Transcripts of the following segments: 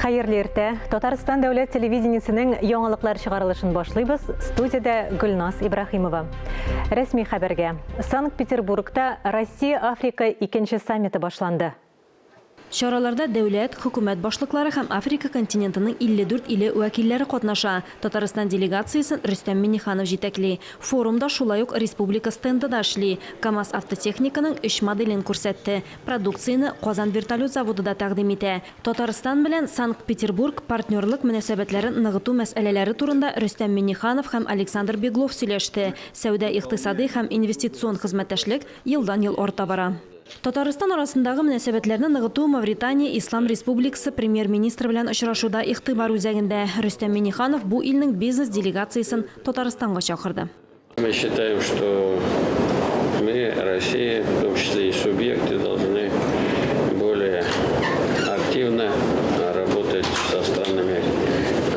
Хәерле иртә. Татарстан дәүләт телевидениесенең яңалыклар чыгарылышын башлыйбыз. Студиядә Гөлназ Ибрахимова. Рәсми хәбәргә. Санкт-Петербургта Россия-Африка икенче саммиты башланды. Чараларда дәүләт, хөкүмәт башлыклары һәм Африка континентының 54 иле вәкилләре катнаша. Татарстан делегациясен Рөстәм Миңнеханов җитәкли. Форумда шулай ук республика стенды да эшли. КАМАЗ автотехниканың өч моделен күрсәтте. Продукцияне Казан вертолет заводы да тәкъдим итә. Татарстан белән Санкт-Петербург партнерлык мөнәсәбәтләрен ныгыту мәсьәләләре турында Рөстәм Миңнеханов һәм Александр Беглов сөйләште. Сәүдә-икътисадый һәм инвестицион хезмәттәшлек елдан-ел арта бара. Татарстан арасындагы мөнәсәбәтләрне ныгыту Мавритания Ислам Республикасы Премьер-министры белән очрашуда игътибар үзәгендә. Рөстәм Миңнеханов бу илнең бизнес-делегациясен Татарстанга чакырды. Мы считаем, что мы, Россия, в том числе и субъекты, должны более активно работать со странами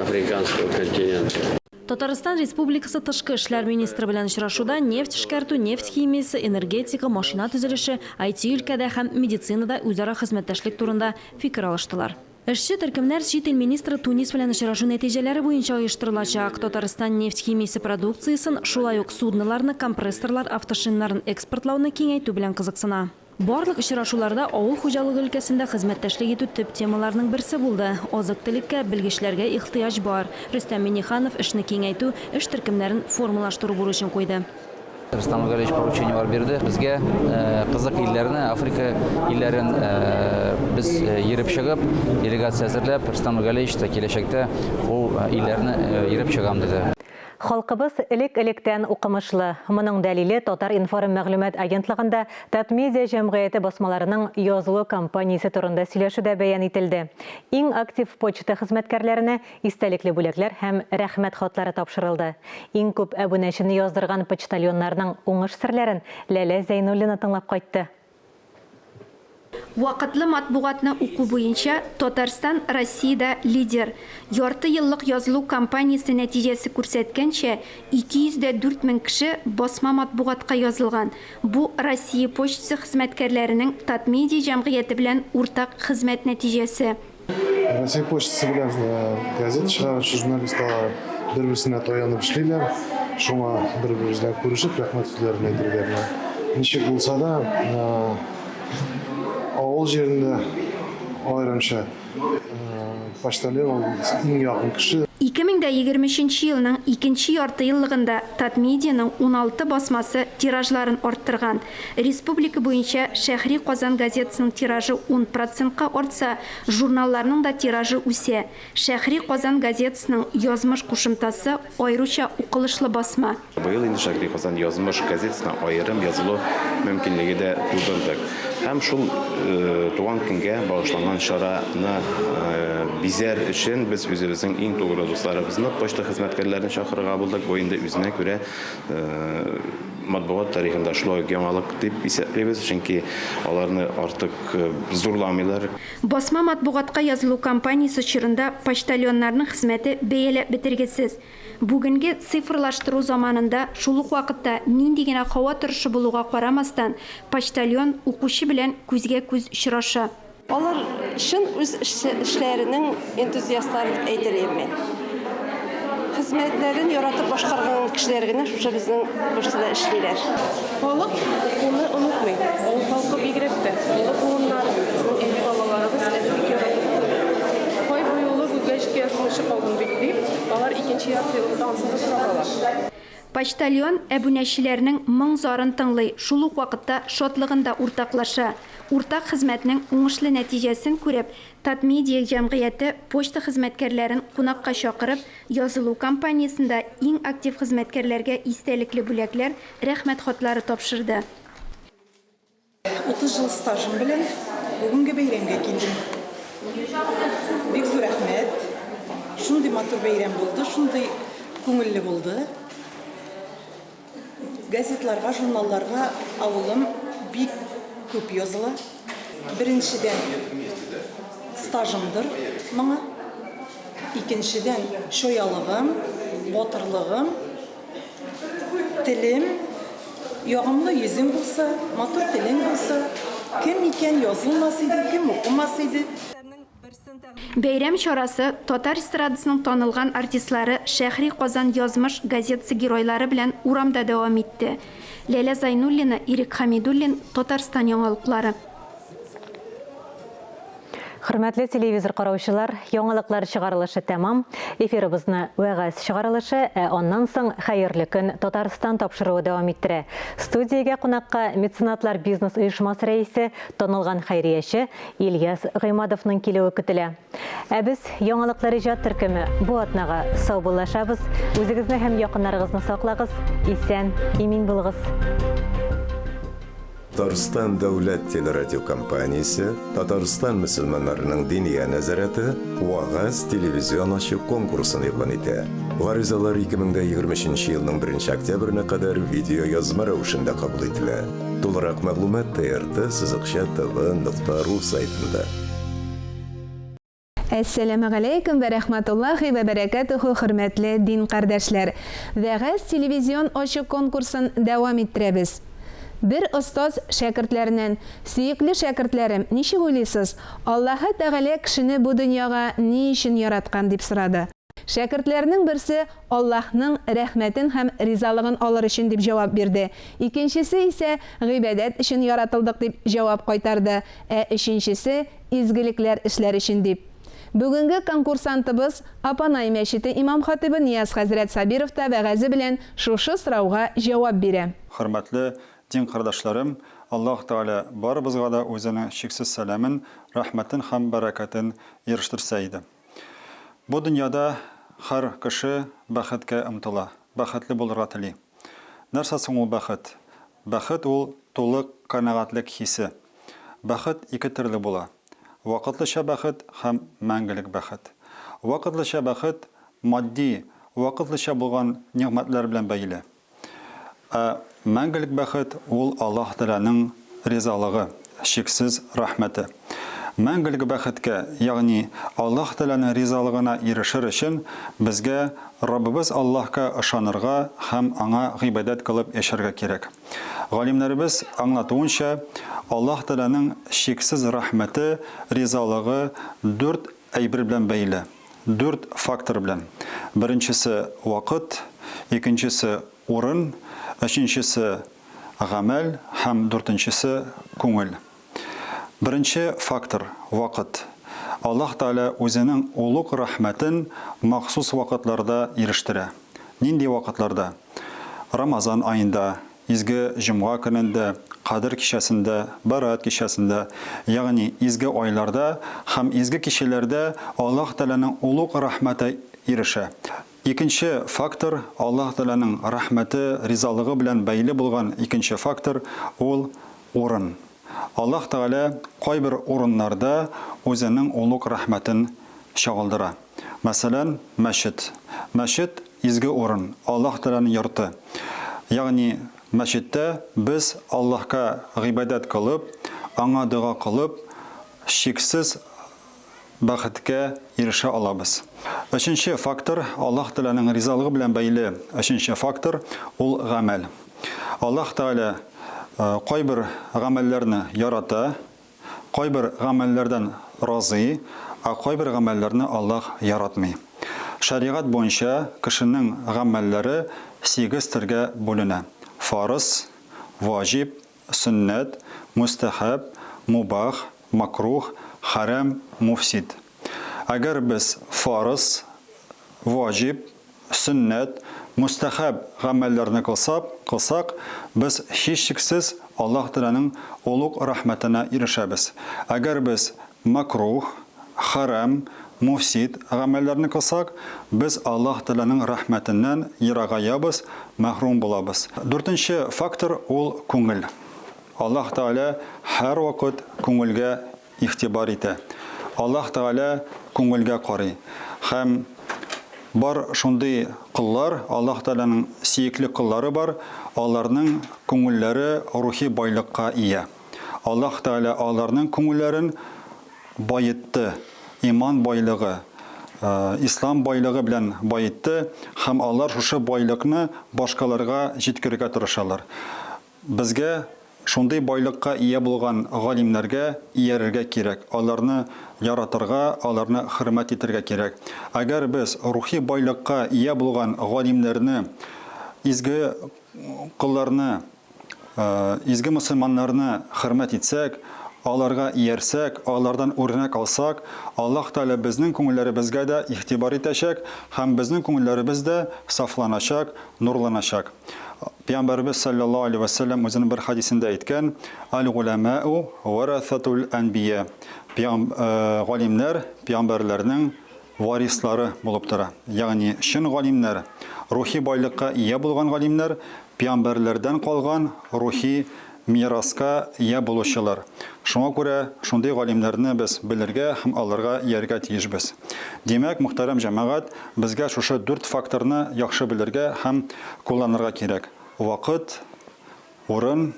африканского континента. Татарстан Республикасы тышкы эшләр министры белән очрашуда нефть эшкәртү, нефть химиясе, энергетика, машина төзелеше, IT-өлкәдә һәм медицинада үзара хезмәттәшлек турында фикер алыштылар. Эшче төркемнәр чит ил министры Тунис белән очрашу нәтиҗәләре буенча оештырылачак. Татарстан нефть химиясе продукциясен, шулай ук судноларны, компрессорлар, автошиннарын экспортлауны киңәйтү белән кызыксына. Барлык очрашуларда авыл хуҗалыгы өлкәсендә хезмәттәшлек итү төп темаларның берсе булды. Азык-төлеккә, белгечләргә ихтыяҗ бар. Рөстәм Миңнеханов эшне киңәйтү, эш төркемнәрен формалаштыру бурычын куйды. Рөстәм Нургалиевич поручениеләр бирде. Безгә кызык илләрне, Африка илләрен без йөреп чыгып, делегация әзерләп, Рөстәм Нургалиевич та киләчәктә ул илләрне йөреп чыгам диде. Халкыбыз элек-электән укымышлы. Моның дәлиле Татар-информ мәгълүмат агентлыгында Татмедиа җәмгыяте басмаларының язылу кампаниясе турында сөйләшүдә бәян ителде. Иң актив почта хезмәткәрләренә истәлекле бүләкләр һәм Рәхмәт хатлары тапшырылды. Иң күп әбүнәчене яздырган почтальоннарның уңыш серләрен Ләлә Зәйнуллина тыңлап кайтты. Вакытлы матбугатны уку буенча Татарстан Россиядә лидер. Ярты еллык язылу кампаниясе нәтиҗәсе күрсәткәнчә, 204 мең кеше басма матбугатка язылган. Бу Россия почтасы хезмәткәрләренең Татмедиа җәмгыяте белән уртак хезмәт нәтиҗәсе. Россия почтасы белән газета чыгаручы журналистлар бер-берсенә таянып эшлиләр. Шуңа бер-беребез белән күрешеп, рәхмәт сүзләрен әйтергә менә. Ничек булса да, авыл җирендә аерымча почтальон ул иң якын кеше. 2023 елның икенче яртыеллыгында Татмедианың 16 басмасы тиражларын арттырган. Республика буенча Шәһри Казан газетасының тиражы ун процентка артса, журналларның да тиражы үсә. Шәһри Казан газетасының Язмыш кушымтасы аеруча укылышлы басма. Быел инде Шәһри Казан Язмыш газетасына аерым язылу мөмкинлеге дә тудырдык. Һәм шул туган көнгә багышланган чараны бизәр өчен без үзебезнең иң тугры дусларыбызны, почта хезмәткәрләрен чакырырга булдык. Бу инде үзенә күрә Матбугат тарихында шулай ук яңалык дип исәплибез, чөнки аларны артык зурламыйлар. Басма матбугатка язылу кампаниясе чорында почтальоннарның хезмәте бәяләп бетергесез. Бүгенге цифрлаштыру заманында, шул ук вакытта нинди генә һава торышы булуга карамастан, почтальон укучы белән күзгә-күз очраша. Алар чын үз эшләренең энтузиастлары дип әйтер идем мин. Хезмәтләрен яратып башкарган кешеләр генә шушы безнең почтада эшлиләр. Халык укуны онытмый. Авыл халкы бигрәк тә. Олы буыннар, безнең әби-бабаларыбыз әле бик яратып укыды. Кай бу юлы бу гәҗиткә язылмыйча калдым бит, дип, алар икенче ярты еллыкта ансыз да сорап ала. Почтальон әбүнәчеләрнең моң-зарын тыңлый, шул ук вакытта шатлыгын да уртаклаша. Уртак хезмәтнең уңышлы нәтиҗәсен күреп, Татмедиа җәмгыяте почта хезмәткәрләрен кунакка чакырып, язылу кампаниясендә иң актив хезмәткәрләргә истәлекле бүләкләр, Рәхмәт хатлары тапшырды. 30 ел стажым белән бүгенге бәйрәмгә килдем. Бик зур рәхмәт. Шундый матур бәйрәм булды, шундый күңелле булды. Газетларга, журналларга авылым бик күп языла. Беренчедән, стажымдыр моңа. Икенчедән, чаялыгым, батырлыгым. Телем, ягымлы йөзең булса, матур телең булса, кем икән язылмас иде, кем укымас иде. Бәйрәм чарасы татар эстрадасының танылган артистлары Шәһри Казан язмыш газетасы геройлары белән урамда дәвам итте. Ләлә Зайнуллина, Ирек Хәмидуллин, Татарстан яңалыклары. Хөрмәтле телевизор караучылар, яңалыклар чыгарылышы тәмам. Эфирыбызны вәгазь чыгарылышы, ә аннан соң Хәерле көн Татарстан тапшыруы дәвам иттерә. Студиягә кунакка Меценатлар бизнес оешмасы рәисе, танылган хәйрияче Ильяс Гыймадовның килүе көтелә. Ә без, Яңалыклар иҗат төркеме, бу атнага саубуллашабыз. Үзегезне һәм якыннарыгызны саклагыз, исән, имин булыгыз. Татарстан дәүләт телерадиокомпаниясе, Татарстан мөселманнарының Диния нәзарәте Вәгазь телевизион ачык конкурсын игълан итә. Гаризалар 2023 нче елның беренче октябренә кадәр видеоязма рәвешендә кабул ителә. Тулырак мәгълүмат TRT сызыкча TV нокта ру сайтында. Әссәламегаләйкүм вә рәхмәтуллаһи вә бәрәкәтүһү, хөрмәтле дин кардәшләр! Вәгазь телевизион ачык конкурсын дәвам иттерәбез. Бер остаз шәкертләреннән, Сөекле шәкертләрем, ничек уйлыйсыз, Аллаһы Тәгалә кешене бу дөньяга ни өчен яраткан? дип сорады. Шәкертләрнең берсе Аллаһның рәхмәтен һәм ризалыгын алыр өчен дип җавап бирде, икенчесе исә гыйбадәт өчен яратылдык дип җавап кайтарды, ә өченчесе изгелекләр эшләр өчен дип. Бүгенге конкурсантыбыз Апанай мәчете имам-хатыйбы Нияз хәзрәт Сабиров та вәгазе белән шушы сорауга җавап бирә. Хөрмәтле дин кардәшләрем, Аллаһ Тәгалә барыбызга да үзенең чиксез сәламен, рәхмәтен һәм бәрәкәтен ирештерсә иде. Бу дөньяда һәр кеше бәхеткә омтыла, бәхетле булырга тели. Нәрсә соң ул бәхет? Бәхет ул тулы канәгатьлек хисе. Бәхет ике төрле була. Вакытлыча бәхет һәм мәңгелек бәхет. Вакытлыча бәхет матди, вакытлыча булган нигъмәтләр белән бәйле. Ә мәңгелек бәхет ул Аллаһ Тәгаләнең ризалыгы, чиксез рәхмәте. Мәңгелек бәхеткә, ягъни Аллаһ Тәгаләнең ризалыгына ирешер өчен безгә Раббыбыз Аллаһка ышанырга һәм Аңа гыйбадәт кылып яшәргә кирәк. Галимнәребез аңлатуынча, Аллаһ Тәгаләнең чиксез рәхмәте, ризалыгы дүрт әйбер белән бәйле. Дүрт фактор белән. Беренчесе, вакыт, икенчесе, урын, өченчесе, гамәл һәм дүртенчесе, күңел. Беренче фактор, вакыт. Аллаһ Тәгалә үзенең олуг рәхмәтен махсус вакытларда ирештерә. Нинди вакытларда? Рамазан аенда, Изге җомга көнендә, Кадер кичәсендә, Бәраәт кичәсендә, ягъни изге айларда һәм изге кичәләрдә Аллаһ Тәгаләнең олуг рәхмәте ирешә. Икенче фактор, Аллаһ Тәгаләнең рәхмәте, ризалыгы белән бәйле булган икенче фактор, ул урын. Аллаһ Тәгалә кайбер урыннарда үзенең олуг рәхмәтен чагылдыра. Мәсәлән, мәчет. Мәчет, изге урын, Аллаһ Тәгаләнең йорты. Ягъни, мәчеттә без Аллаһка гыйбадәт кылып, Аңа дога кылып, чиксез бәхеткә ирешә алабыз. Өченче фактор, Аллаһ Тәгаләнең ризалыгы белән бәйле өченче фактор, ул гамәл. Аллаһ Тәгалә кайбер гамәлләрне ярата, Кайбер гамәлләрдән разый, ә кайбер гамәлләрне Аллаһ яратмый. Шәригать буенча кешенең гамәлләре сигез төргә бүленә, фарыз, ваҗиб, сөннәт, мөстәхәб, мубах, макруһ, хәрам, муфсид. Әгәр без фарыз, ваҗиб, сөннәт, мөстәхәб гамәлләрне кылсап, кылсак, без һичшиксез Аллаһ Тәгаләнең олуг рәхмәтенә ирешәбез. Әгәр без мәкруһ, хәрам, муфсид гамәлләрне кылсак, без Аллаһ Тәгаләнең рәхмәтеннән ерагаябыз, мәхрүм булабыз. Дүртенче фактор ул күңел. Аллаһ Тәгалә һәрвакыт күңелгә игътибар итә. Аллаһ Тәгалә күңелгә карый. Һәм бар шундый коллар, Аллаһ Тәгаләнең сөекле коллары бар, аларның күңелләре рухи байлыкка ия. Аллаһ Тәгалә аларның күңелләрен баетты, иман байлыгы, ислам байлыгы белән баетты һәм алар шушы байлыкны башкаларга җиткерергә тырышалар. Безгә. Шундый байлыкка ия булган галимнәргә иярергә кирәк, аларны яратырга, аларны хөрмәт итәргә кирәк. Әгәр без рухи байлыкка ия булган галимнәрне, изге колларны, изге мөселманнарны хөрмәт итсәк, аларга иярсәк, алардан үрнәк алсак, Аллаһ Тәгалә безнең күңелләребезгә дә игътибар итәчәк һәм безнең күңелләребез дә сафланачак, нурланачак. Пәйгамбәребез салләллаһу алейһи вә сәлләм үзенең бер хәдисендә әйткән, Әл-голәмәу варәсәтул әнбия. Галимнәр пәйгамбәрләрнең варислары булып тора. Ягъни чын галимнәр, рухи байлыкка ия булган галимнәр, пәйгамбәрләрдән калган рухи мираска ия булучылар. Шуңа күрә шундый галимнәрне без белергә һәм аларга ияргә тиешбез. Димәк, мөхтәрәм җәмәгать, безгә шушы дүрт факторны яхшы белергә һәм кулланырга кирәк, вакыт, урын,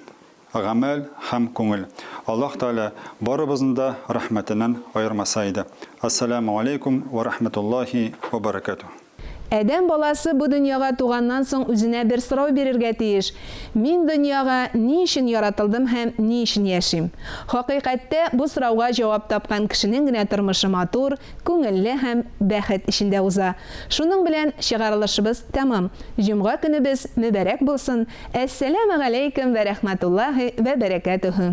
гамәл һәм күңел. Аллаһ Тәгалә барыбызны да рәхмәтеннән аермаса иде. Әссәләмү аләйкүм вә рәхмәтуллаһи вә бәрәкәтүһ. Адәм баласы бу дөньяга туганнан соң үзенә бер сорау бирергә тиеш, Мин дөньяга ни өчен яратылдым һәм ни өчен яшим? Хакыйкатьтә, бу сорауга җавап тапкан кешенең генә тормышы матур, күңелле һәм бәхет эчендә уза. Шуның белән чыгарылышыбыз тәмам. Җомга көнебез мөбарәк булсын! Әссәләмегаләйкем вә рәхмәтуллаһи вә бәрәкәтүһү!